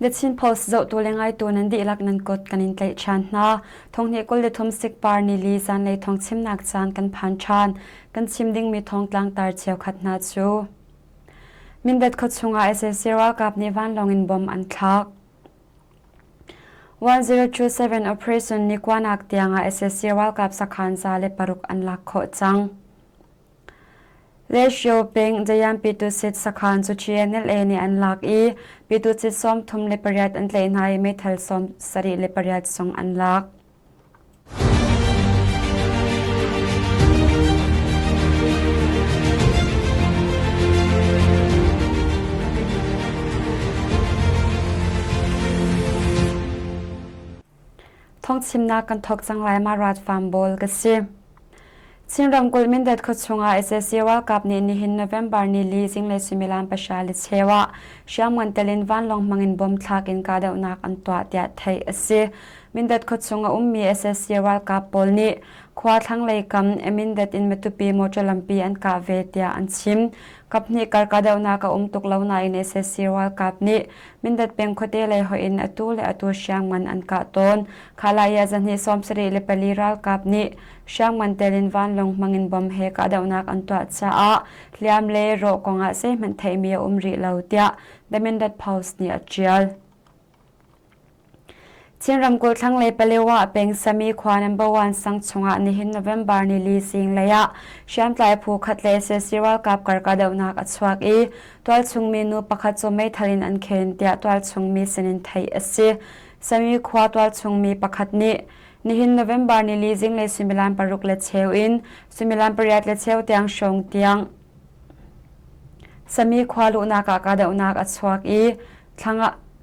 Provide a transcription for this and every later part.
The Chin Post zohtu le ngaitu nan dihlak nan kut kan in tlaih ṭhan hna. Thonghnih 23 sikpar nili zanlei thawng chimnak caan kan phan ṭhan. Kan chim dingmi thawngtlang tar cheukhat hna cu Mindat khuachung ah sac ralkap nih vanlawng in bomb an thlak. 1027 Operation ni kuanak tiangah sac ralkap sakhan 106 an lak khawh cang. Leshio peng Jayan Pitusit sakhan cu TNLA nih an lak i Pitusit 38 an tlaih hna i meithal 78 zong an lak. Thawngchimnak kan thawk cang lai ma rat farm bawl ka si. Chin ramkulh Mindat khuachung ah sac ralkap nih nihin November nili zinglei suimilam pahra le cheu ah hriamngan tel in vanlawng hmang in bomb thlak in kahdohnak an tuah tiah theih a si. Mindat khuachung a ummi sac ralkap pawl nih khua thlanglei kam Mindat in Matupi motor lampi an kah ve tiah an chim. Kaphnih kar kahdohnak a um tuk lo nain sac ralkap nih Mindat peng khuate lei hoih in atu le atu hriamngan an kah tawn. Khalaya zahnih 74 ralkap nih hriamngan tel in vanlawng hmangin bomb he kahdohnak an tuah caah hliam le rawh kongah zeihmanh theihmi a um rih lo tiah The Mindat Post nih a ṭial. Chin ramkulh thlanglei Palewa peng Sami khua number 1 sang chungah nihin November nili zinglei ah hriamtlai phu khat le sac ralkap kar kahdohnak a chuak i tualchungmi nu pakhat cu meithal in an khen tiah tualchungmi sinin theih a si. Sami khua tualchungmi pakhat nih nihin November nili zinglei suimilam paruk le cheu in suimilam pariat le cheu tiang hrawng tiang Sami khua luhnak ah kahdohnak a chuak i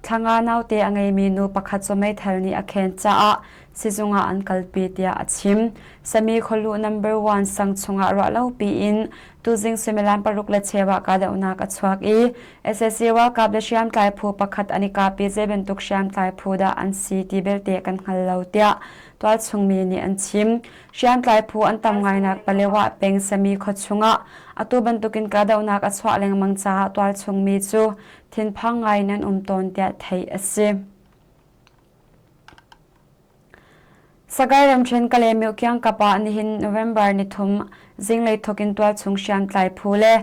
thlanga naute a ngeimi nu pakhat cu meithal nih a khen caah sizung ah an kalpi tiah a chim. Sami khualuh number one sang chungah ruahlopi in tuzing suimilam paruk le cheu ah kahdohnak a chuak i sac ralkap le hriamtlai phu pakhat an i kap i zei bantuk hriamtlai phu dah an si ti belte kan hngal lo tiah tualchungmi nih an chim. Hriamtlai phu an tam ngainak Palewa peng Sami khua chungah atu bantukin kahdohnak a chuah lengmang caah tualchungmi cu thinphang ngai in an um tawn tiah theih a si. Sagaing ramṭhen Kalaymyo kiangkap ah nihin November nithum zinglei thawk in tualchung hriamtlai phu le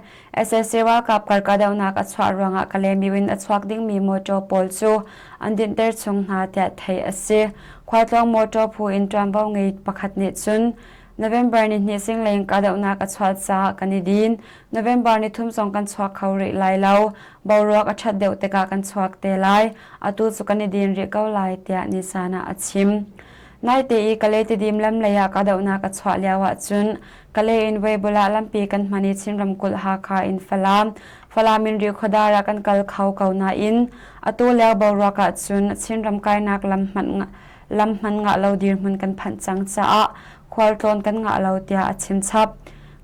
sac ralkap kar kahdohnak a chuah ruangah Kalaymyo in a chuak dingmi mawṭaw pawl cu an dinhter chung hna tiah theih a si. Khualtlawng mawṭaw phu in ṭuanvo ngei pakhat nih cun November nihnih zinglei in kahdohnak a chuah caah kan i din. November nithum zong kan chuak kho rih lai lo. Boruak a ṭhat deuh tikah kan chuak te lai. Atu cu kan i din rih ko lai tiah Nisan ah a chim. Naite i Kalay Tidim lam lei ah kahdohnak a chuah lio ahcun Kalay in Weibul ah lampi kan hman i Chin ramkulh Hakha in Falam, Falam in Rihkhawdar ah kan kal kho ko nain atu lio boruak ahcun Chinram kainak lam hmanh lam hman ngah lo dirhmun kan phanh cang caah khualtlawn kan ngah lo tiah a chim chap.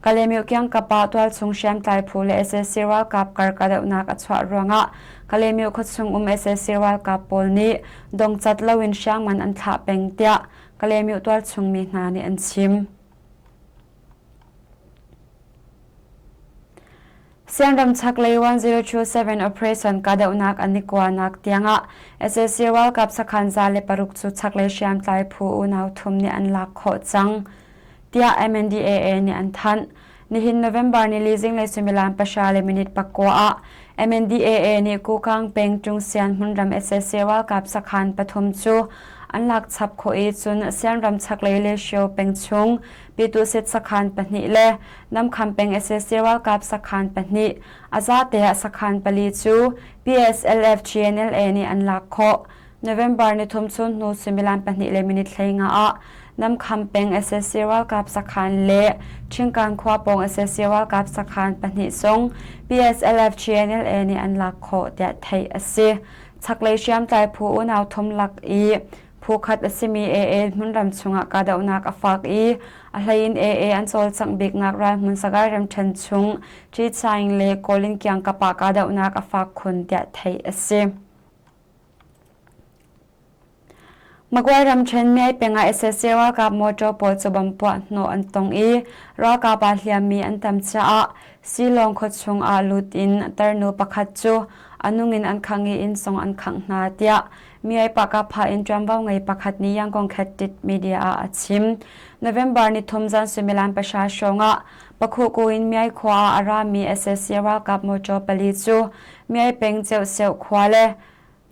Kalaymyo kiangkap ah tualchung hriamtlai phu le sac ralkap kar kahdohnak a chuah ruangah Kalaymyo khuachung um sac ralkap pawl nih dongcat loin hriangman an thlah peng tiah Kalaymyo tualchung mi hna nih an chim. Sianram chaklei 1027 operation kahdohnak an i kuanak tiangah sac ralkap sakhan 106 cu chaklei hriamtlai phu unau thum nih an lak khawh cang tiah MNDAA nih an thanh. Nihin November nili zinglei suimilam pahra le minute pakua ah MNDAA nih Kukang peng Tungsian hmunram sac ralkap sakhan pathum cu an lak chap khawh i cun Sianram chaklei le Shio peng chung Pitusit sakhan pahnih le Namkham peng sac ralkap sakhan pahnih, a zate ah sakhan pali cu PSLF GNLA nih an lak khawh. November nithum chun hnu suimilam pahnih le minute 15 ah Namkham peng sac ralkap sakhan le Ṭhingkan khua pawng sac ralkap sakhan pahnih zong PSLF GNLA nih an lak khawh tiah theih a si. Chaklei hriamtlai phu unau thum lak i Phu khat a simi AA hmunram chungah kahdohnak a fak i a hleiin AA an cawlcangh biknak ralhmun Sagaing ramṭhen chung Ṭichaing le Kawlin kiangkap ah kahdohnak a fak khun tiah theih a si. Magway ramṭhen Myay peng ah sac ralkap motor pawl cu bomb puah hnawh an tong i ralkap aa hliammi an tam caah Silawng khuachung ah lut in tarnu pakhat cu A nung in an khangh i inn zong an khangh hna, tiah Miai-pah-kah-phah in ṭuanvo ngei pakhat nih Yangon Khet media ah a chim. November nithum zan suimilam pahra hrawng ah Pakhuhku in Miai khua ah a rami sac ralkap mawṭaw pali cu Miai peng Ceuhseuh khua le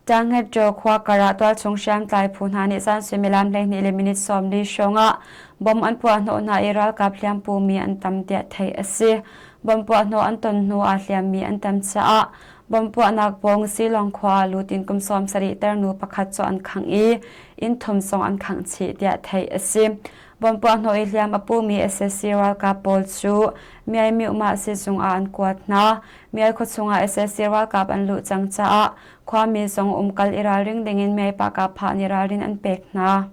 Ṭanghetṭaw khua kar ah tualchung hriamtlai phu hna nih zan suimilam 12 le minute 40 hrawng ah bomb an puahhnawh hna i ralkap hliampumi an tam tiah theih a si. Bomb puahhnawh an ton hnu ah hliammi an tam caah bomb puahnak pawng Silong khua ah lut in kum 70 ternu pakhat cu an khangh i inn thum zong an khangh chih tiah theih a si. Bomb puahhnawh i hliam a pumi sac ralkap pawl cu Myai Myuhmah sizung ah an kuat hna. Myai khuachung ah sac ralkap an luh cang caah khuami zong umkal i ralring dingin Myai pah nih ralrin an pek hna.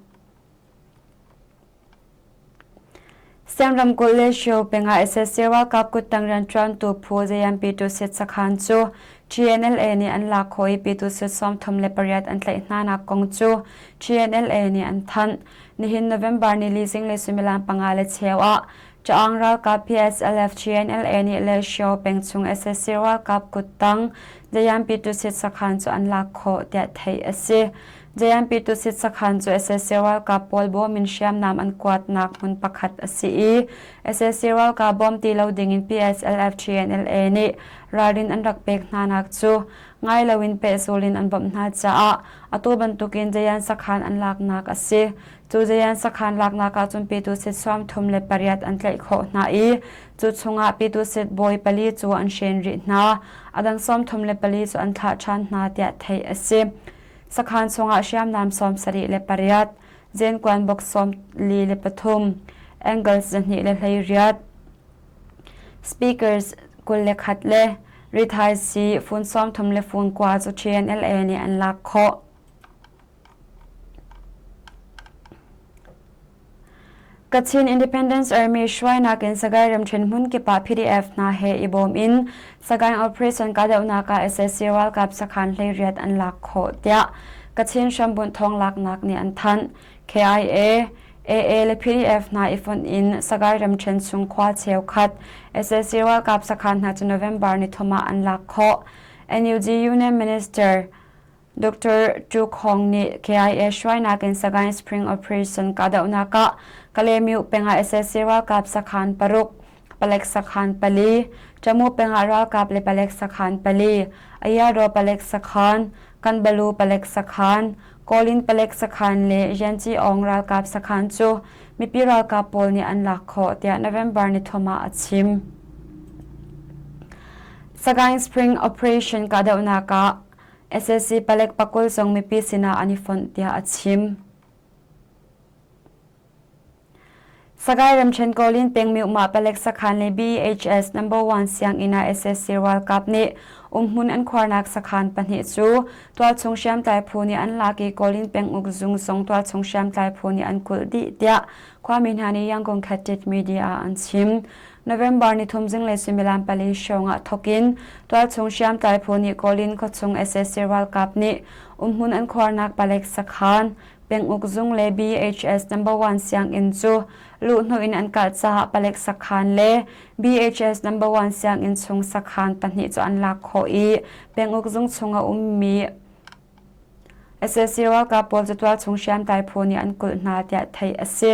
Siang ramkulh le Shio peng ah sac ralkap kuttang rianṭuantu phu Zayampi-Tusit sakhan cu TNLA nih an lak khawh i Pyitusit 38 an tlaih hnanak kong cu TNLA nih an thanh. Nihin November nili zinglei suimilam panga le cheu ah Ṭaang ralkap PSLF TNLA nih le Shio peng chung sac ralkap kuttang Zayampi-Tusit sakhan cu an lak khawh tiah theih a si. JMP Tusit sakhan cu sac ralkap pawl bawm in hriamnam an kuatnak hmun pakhat a si i sac ralkap bawm ti lo dingin PSLF TNLA nih ralrin an rak pek hnanak cu ngai loin pehzul in an bawmh hna caah atu bantukin Jayan sakhan an laknak a si. Cu Jayan sakhan laknak ahcun Pyitusit 38 an tlaih khawh hna i cu chungah Pyitusit bawi pali cu an hren rih hna. A dang 34 cu an thlah ṭhan hna tiah theih a si. Sakhan chungah hriamnam 78, zenkuan bok 43, angles 218, speakers 21 le rithaisii fun 30 le fun kua cu TNLA nih an lak khawh. Kachin Independence Army hruainak in Sagaing ramṭhen hmunkip ah PDF hna he i bawm in Sagaing Operation kahdohnak ah sac ralkap sakhan 18 an lak khawh tiah Kachin hrambunh thawnglaknak nih an thanh. KIA, AA le PDF hna i fonh in Sagaing ramṭhen chung khua cheukhat sac ralkap sakhan hna cu November nithum ah an lak khawh. NUG Union Minister Dr. Tu Khong nih KIA hruainak in Sagaing Spring Operation kahdohnak ah Kalaymyo peng ah sac ralkap sakhan paruk, palek sakhan pali, Tamu peng ah ralkap le palek sakhan pali, Ayadaw palek sakhan, Kanbalu palek sakhan, Kawlin palek sakhan le Yanci-Aung ralkap sakhan cu mipi ralkap pawl nih an lak khawh tiah November nithum ah a chim. Sagaing Spring Operation kahdohnak ah Sac palek pakul zong mipi sinah an i fonh tiah a chim. Sagaing ramṭhen Kawlin peng Myuhmah palek sakhan le BHS number 1 sianginn ah sac ralkap nih umhmun an khuarnak sakhan pahnih cu tualchung hriamtlai phu nih an lak i Kawlin penguk zung zong tualchung hriamtlai phu nih an kulh dih tiah khuami hna nih Yangon Khatit media ah an chim. November nithum zinglei suimilam pali hrawng ah thawk in tualchung hriamtlai phu nih Kawlin khuachung sac ralkap nih umhmun an khuarnak palek sakhan penguk zung le BHS number 1 sianginn cu luhhnawh in an kah caah palek sakhan le BHS number 1 sianginn chung sakhan pahnih cu an lak khawh i penguk zung chung a ummi Sac ralkap pawl cu tualchung hriamtlai phu nih an kulh hna tiah theih a si.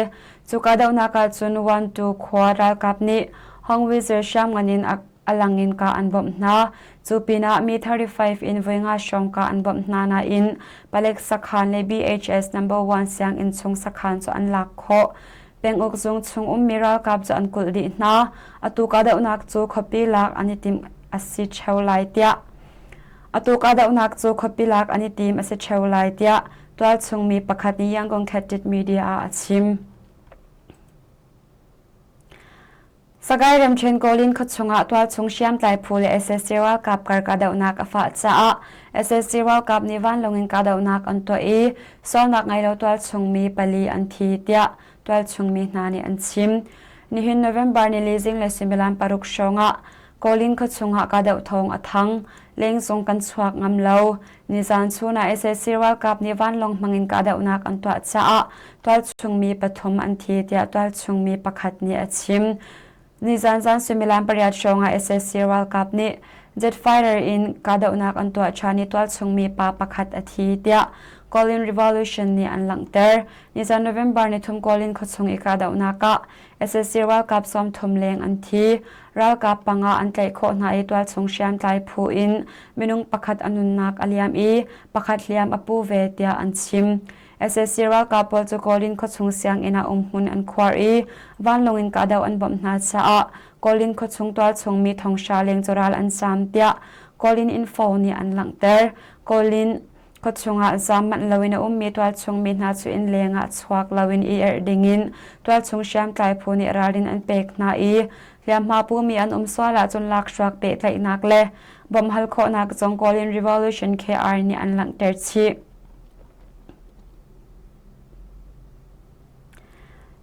Cu kahdohnak ah cun Wantu khua ralkap nih Hongwizir hriamngan in a lang in kah an bawmh hna. Cu pinah mi 35 in voi nga hrawng kah an bawmh hna nain palek sakhan le BHS number 1 sianginn chung sakhan cu an lak khawh. Penguk zung chung ummi ralkap cu an kulh dih hna. Atu kahdohnak cu khuapi lak an i timh a si ṭheo lai tiah Atu kahdohnak cu khuapi lak an i tim a si ṭheo lai tiah tualchung mi pakhat nih Yangon Khatit Media ah a chim. Sagaing ramṭhen Kawlin khuachung ah tualchung hriamtlai phu le sac ralkap kar kahdohnak a fah caah sac ralkap nih vanlawng in kahdohnak an tuah i sualnak ngei lo tualchung mi pali an thi tiah tualchung mi hna nih an chim. Nihin November nili zinglei suimilam paruk hrawng ah Kawlin khuachung ah kahdoh thawng a thang. Lengzung kan chuak ngam lo. Nizan chun ah sac ralkap nih vanlawng hmangin kahdohnak an tuah caah tualchung mi pathum an thi tiah tualchung mi pakhat nih a chim. Nizan zan suimilam pariat hrawng ah sac ralkap nih Jet fighter in kahdohnak an tuah ṭhan i tualchung mi pa pakhat a thi tiah Kawlin Revolution nih an langhter. Nizan November nithum Kawlin khuachung i kahdohnak ah sac ralkap 30 leng an thi. Ralkap panga an tlaih khawh hna i tualchung hriamtlai phu in minung pakhat a nunnak a liam i pakhat hliam a pu ve tiah an chim. Sac ralkap pawl cu Kawlin khuachung sianginn ah umhmun an khuar i vanlawng in kahdoh an bawmh hna caah Kawlin khuachung tualchung mi thonghra leng cu ral an zaam tiah Kawlin Info nih an langhter. Kawlin khuachung ah zaam manh loin a ummi tualchung mi hna cu inn leng ah chuak loin i erh dingin tualchung hriamtlai phu nih ralrin an pek hna i hliamhma pumi an um sual ahcun lakhruak pehtlaihnak le bawmhhal khawhnak zong Kawlin Revolution KR nih an langhter chih.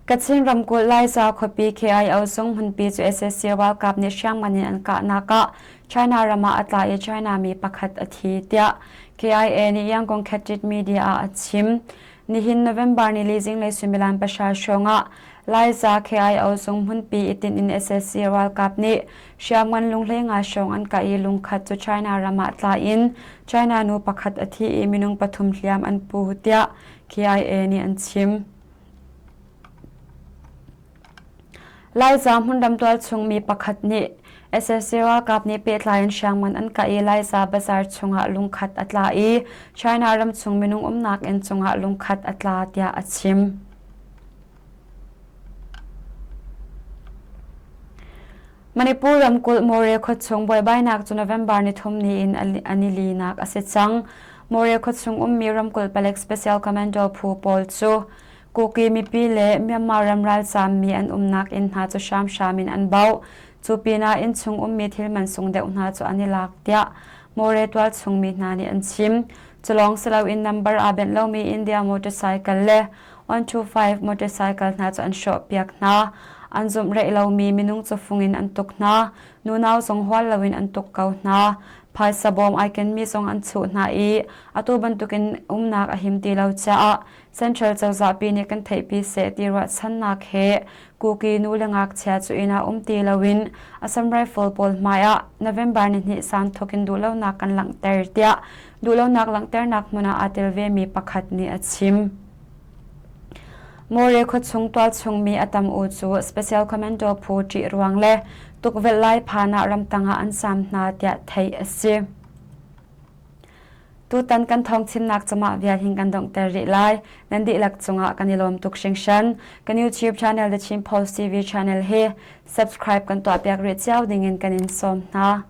Kachin ramkulh Laiza khuapi KIO zung hmunpi cu sac ralkap nih hriamngan in an kahnak ah China ram ah a tla i China mi pakhat a thi tiah KIA nih Yangon Khatit Media ah a chim. Nihin November nili zinglei suimilam pahra hrawng ah Laiza KIO zung hmunpi i tinh in sac ralkap nih hriamngan lunghlei nga hrawng an kah i lungkhat cu China ram ah tla in China nu pakhat a thi i minung pathum hliam an pu tiah KIA nih an chim. Laiza hmunram tualchung mi pakhat nih sac ralkap nih pehtlai in hriamngan an kah i Laiza bazaar chungah lungkhat a tla i China ramchung minung umnak inn cungah lungkhat a tla tiah a chim. Manipur ramkulh Moreh khuachung buaibainak cu November nithum ni in an i linak a si cang. Moreh khuachung ummi ramkulh palek Special Commando phu pawl cu Kuki mipi le Myanmar ram ralzaammi an umnak inn hna cu hramhram in an bauh. Cu pinah innchung ummi thil mansung deuh hna cu an i lak tiah Moreh tualchung mi hna nih an chim. Cu lawng si loin number aa benh lomi India motorcycle le 125 motorcycle hna cu an hrawhpiak hna. An zumh rih lomi minung cu fung in an tuk hna. Nunau zong hual loin an tuk ko hna. Phaisa bawm ai kenmi zong an chuh hna i atu bantukin umnak a him ti lo caah Central cozah pi nih kan theihpi seh ti ruahchannak he Kuki nu le ngakchia cu inn ah um ti loin Assam Rifle pawl hmai ah November nihnih san thawk in duhlonak kan langhter tiah duhlonak langhternak hmun ah aa tel vemi pakhat nih a chim. More khuachung tualchung mi a tam u cu Special Commando phu ṭih ruang le tukvelh lai phan ah ramtang ah an saam hna tiah theih a si. Tutan kan thawngchimnak cumah vial hin kan donghter rih lai. Nan dihlak cungah kan i lawm tuk hringhran. Kan YouTube channel The Chin Post TV channel hi subscribe kan tuahpiak rih cio dingin kan in sawm hna.